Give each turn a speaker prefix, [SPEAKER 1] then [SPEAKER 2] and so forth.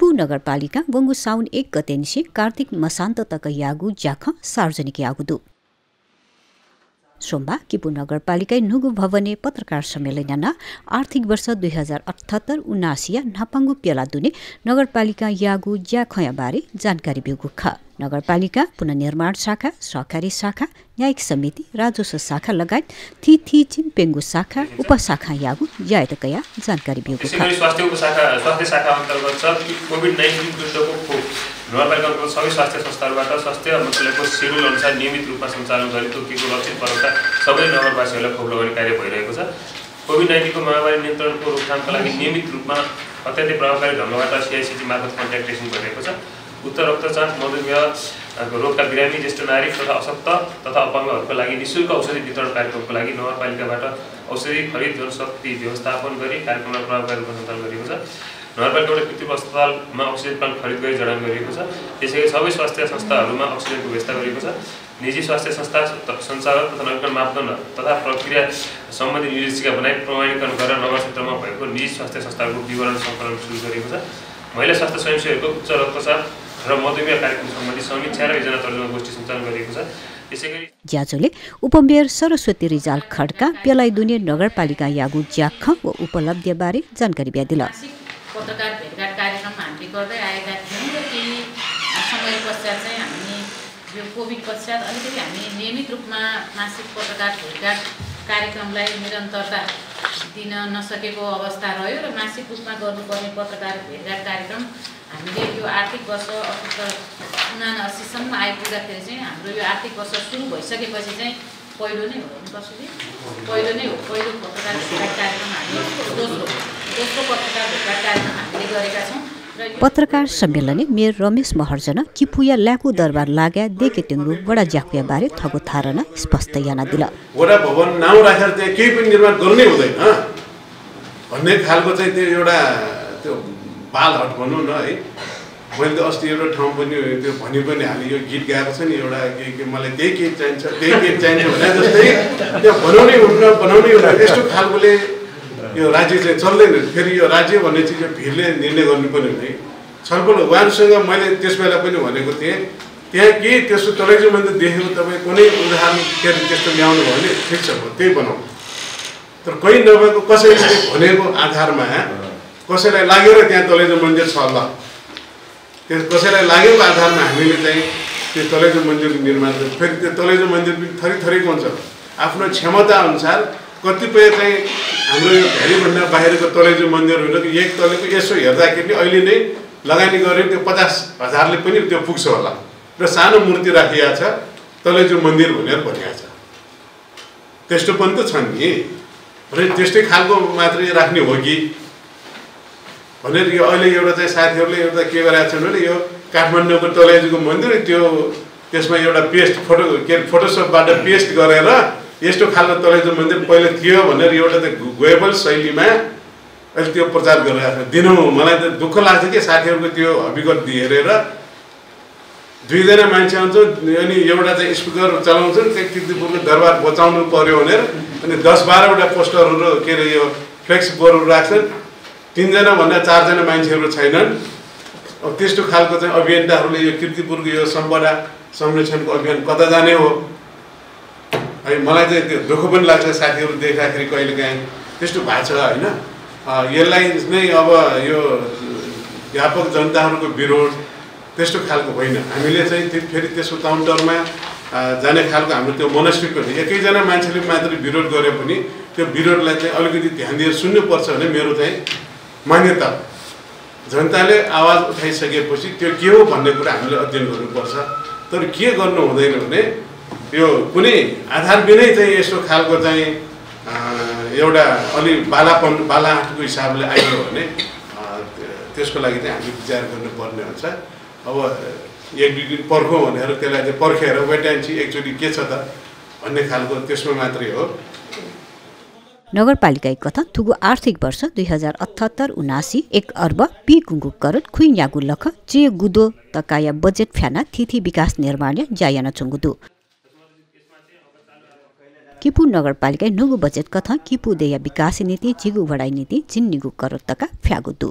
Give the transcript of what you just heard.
[SPEAKER 1] किपु नगरपालिका वंगु साउन 1 गतेनिसी कार्तिक मसान्त तक यागु ज्याख सार्वजनिक यागुदु सोमबार किपु नगरपालिका नुगु भवने पत्रकार सम्मेलन आर्थिक वर्ष 2078-79 नापाङ्गु पेला दुने नगरपालिका यागु ज्याखया बारे जानकारी बिगु ख नगरपालिका पुनर्निर्माण शाखा सहकारी शाखा न्यायिक समिति राजस्व शाखा लगायत थी चिम्पेङ्गु शाखा उपशाखा यागु ज्यायतकया जानकारी बिगु ख
[SPEAKER 2] स्वास्थ्य शाखा अन्तर्गत छ कोभिड-19 विरुद्धको खोप नगरपालिकाको सबै स्वास्थ्य संस्थाहरूबाट स्वास्थ्य मन्त्रालयको शेड्युल अनुसार नियमित रूपमा सञ्चालन गरी तोकिएको लक्षित प्रयोगका सबै नगरवासीहरूलाई खोप लगाउने कार्य भइरहेको छ। कोभिड-19 को महामारी नियन्त्रणको रोकथामका लागि नियमित रूपमा अत्यन्तै प्रभावकारी ढङ्गबाट सीआईसीटी मार्फत कन्ट्याक्ट ट्रेसिङ गरिरहेको छ। उच्च रक्तचाप मधुमेह रोगका बिरामी ज्येष्ठ नारी तथा अशक्त तथा अपाङ्गहरूको लागि निःशुल्क औषधि वितरण कार्यक्रमको लागि नगरपालिकाबाट औषधि खरिद जनशक्ति व्यवस्थापन गरी कार्यक्रमलाई प्रभावकारी रूपमा सञ्चालन गरिएको छ। नगरपालिकाबाट कृत्रिम अस्पतालमा अक्सिजन प्लान्ट खरिद गरी जडान गरिएको छ। त्यसैगरी सबै स्वास्थ्य संस्थाहरूमा अक्सिजनको व्यवस्था गरिएको छ। निजी स्वास्थ्य संस्था सञ्चालन तथा नवीकरण मापदण्ड तथा प्रक्रिया सम्बन्धी निर्देशिका बनाई प्रमाणीकरण गरेर नगर क्षेत्रमा भएको निजी स्वास्थ्य संस्थाहरूको विवरण सङ्कलन सुरु गरिएको छ। महिला स्वास्थ्य स्वयंसेवीहरूको उच्च रक्तचाप र मधुमेह कार्यक्रम सम्बन्धी समीक्षा र योजना तर्जुमा गोष्ठी सञ्चालन गरिएको छ। त्यसैगरी
[SPEAKER 1] ज्याजोले उपमेयर सरस्वती रिजाल खड्का पेलाइ दुने नगरपालिका यागु ज्याख व उपलब्धि बारे जानकारी दिला।
[SPEAKER 3] पत्रकार भेटघाट कार्यक्रम हामीले गर्दै आएका थियौँ र केही समय पश्चात चाहिँ हामी यो कोभिड पश्चात अलिकति हामी नियमित रूपमा मासिक पत्रकार भेटघाट कार्यक्रमलाई निरन्तरता दिन नसकेको अवस्था रह्यो र मासिक रूपमा गर्नुपर्ने पत्रकार भेटघाट कार्यक्रम हामीले यो आर्थिक वर्ष 78-79 आइपुग्दाखेरि चाहिँ हाम्रो यो आर्थिक वर्ष सुरु भइसकेपछि चाहिँ पहिलो नै हो पहिलो पत्रकार भेटघाट कार्यक्रम हामीले दोस्रो पत्रकार भेटघाट कार्यक्रम हामीले गरेका छौँ।
[SPEAKER 1] पत्रकार सम्मेलन मेयर रमेश महर्जन किपुया ल्याकु दरबार लाग्या देखेटेङ्गु बडा ज्याकुया बारे थगो धारणा स्पष्ट याना दिला।
[SPEAKER 4] वडा भवन नाउँ राखेर त्यहाँ केही पनि निर्माण गर्नै हुँदैन भन्ने खालको चाहिँ त्यो एउटा त्यो बाल हट भनौँ न है। मैले त अस्ति एउटा ठाउँ पनि त्यो भनि पनि हालेँ यो गीत गाएको छ नि एउटा के मलाई केही चाहिन्छ भने जस्तै त्यो बनाउनै हुन्न यस्तो खालकोले यो राज्य चाहिँ चल्दैन। फेरि यो राज्य भन्ने चिज भिडले निर्णय गर्नुपर्ने हुने छलफल उहाँहरूसँग मैले त्यस बेला पनि भनेको थिएँ त्यहाँ के त्यस्तो तलैजो मन्दिर देखेको तपाईँ कुनै उदाहरण के त्यस्तो ल्याउनु भयो भने ठिक छ त्यही बनाऊ। तर कोही नभएको कसैले भनेको आधारमा कसैलाई लागेर त्यहाँ तलैजो मन्दिर छ ल त्यस कसैलाई लागेको आधारमा हामीले चाहिँ त्यो तलैजो मन्दिरको निर्माण फेरि त्यो तलैजो मन्दिर पनि थरीको हुन्छ आफ्नो क्षमता अनुसार। कतिपय चाहिँ हाम्रो यो भ्यालीभन्दा बाहिरको तलैजो मन्दिरहरू एक तलेको यसो हेर्दाखेरि अहिले नै लगानी गऱ्यो त्यो 50,000ले पनि त्यो पुग्छ होला र सानो मूर्ति राखिएको छ तलैजो मन्दिर भनेर भनिएको छ। त्यस्तो पनि त छ नि र त्यस्तै खालको मात्रै राख्ने हो कि भनेर यो अहिले एउटा चाहिँ साथीहरूले एउटा के गरेका छन् भने यो काठमाडौँको तलैजोको मन्दिर त्यसमा एउटा फोटोसपबाट पेस्ट गरेर यस्तो खालको तलैजो मन्दिर पहिले थियो भनेर एउटा त गोएबल शैलीमा अहिले त्यो प्रचार गरिरहेको छ। दिनौँ मलाई त दुःख लाग्छ कि साथीहरूको त्यो अभिगत हेरेर 2 जना मान्छे आउँछ अनि एउटा चाहिँ स्पिकर चलाउँछन् त्यो किर्तिपुरको दरबार बचाउनु पर्यो भनेर अनि 10-12वटा पोस्टरहरू के अरे यो फ्लेक्स बोर्डहरू राख्छन् 3 जना भन्दा 4 जना मान्छेहरू छैनन्। अब त्यस्तो खालको चाहिँ अभियन्ताहरूले यो किर्तिपुरको यो सम्पदा संरक्षणको अभियान कता जाने हो है। मलाई चाहिँ त्यो दुःख पनि लाग्छ साथीहरू देख्दाखेरि कहिलेकाहीँ त्यस्तो भएको छ होइन। यसलाई नै अब यो व्यापक जनताहरूको विरोध त्यस्तो खालको होइन। हामीले चाहिँ फेरि त्यसको काउन्टरमा जाने खालको हाम्रो त्यो मनस्थिति पनि एकैजना मान्छेले मात्रै विरोध गरे पनि त्यो विरोधलाई चाहिँ अलिकति ध्यान दिएर सुन्नुपर्छ भने मेरो चाहिँ मान्यता। जनताले आवाज उठाइसकेपछि त्यो के हो भन्ने कुरा हामीले अध्ययन गर्नुपर्छ। तर के गर्नु हुँदैन भने यो कुनै आधारबिनै चाहिँ यस्तो खालको चाहिँ एउटा अलि बालाहाटको हिसाबले आइयो भने त्यसको लागि चाहिँ हामीले विचार गर्नुपर्ने हुन्छ। अब 1-2 दिन पर्खौँ भनेर त्यसलाई चाहिँ पर्खेर वेट एन्ड सी एक्चुअली के छ त भन्ने खालको त्यसमा मात्रै हो।
[SPEAKER 1] नगरपालिका कथा थुगु आर्थिक वर्ष 2078-79 1 अर्ब पी कुङ्गु करत खुइन यागु लख चे गुदो तकाया बजेट फ्याना थिथि विकास निर्माण जायना चुङ्गुदु किपु नगरपालिका नुगु बजेट कथा किपु देया विकास नीति जिगु वडाई नीति जिन्निगु करत तका फ्यागुदु।